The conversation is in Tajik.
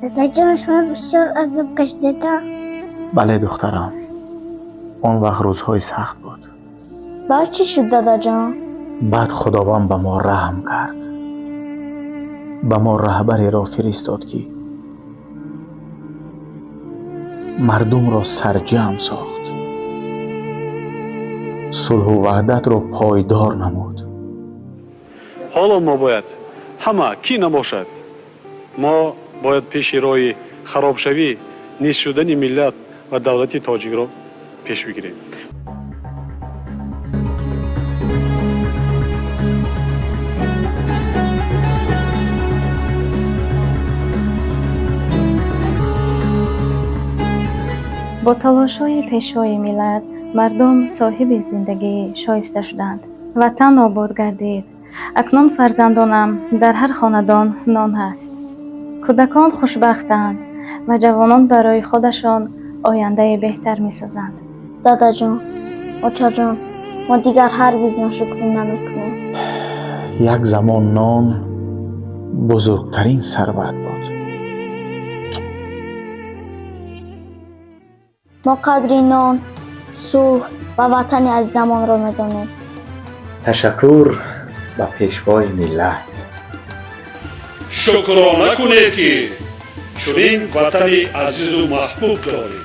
Дадаҷон, шумо бисёр азоб кашидед-а? Бале, духтарам, он вақт рӯзҳои сахт буд. Баъд чӣ шуд, дадаҷон? Баъд Худованд ба мо раҳм кард, ба мо раҳбареро фиристод, ки мардумро сарҷамъ сохт, сулҳу ваҳдатро пойдор намуд. Ҳоло мо бояд ҳама кӣ набошад, мо бояд пеши роҳи харобшавӣ, низ шудани миллат ва давлати тоҷикро пеш бигирем. Бо талошҳои Пешвои миллат мардум соҳиби зиндагии шоиста шуданд, ватан обод гардид. Акнун, фарзандонам, дар ҳар хонадон нон ҳаст, кӯдакон хушбахтанд ва ҷавонон барои худашон ояндаи беҳтар месозанд. Дадаҷон, очаҷон, мо дигар ҳаргиз ношукрӣ намекунем. Як замон нон бузургтарин сарват буд. Мо қадри нон, сулҳ ва ватани азизамонро медонем. Ташаккур ба Пешвои миллат. Шукрона кунед, ки чунин ватани азизу маҳбуб доред.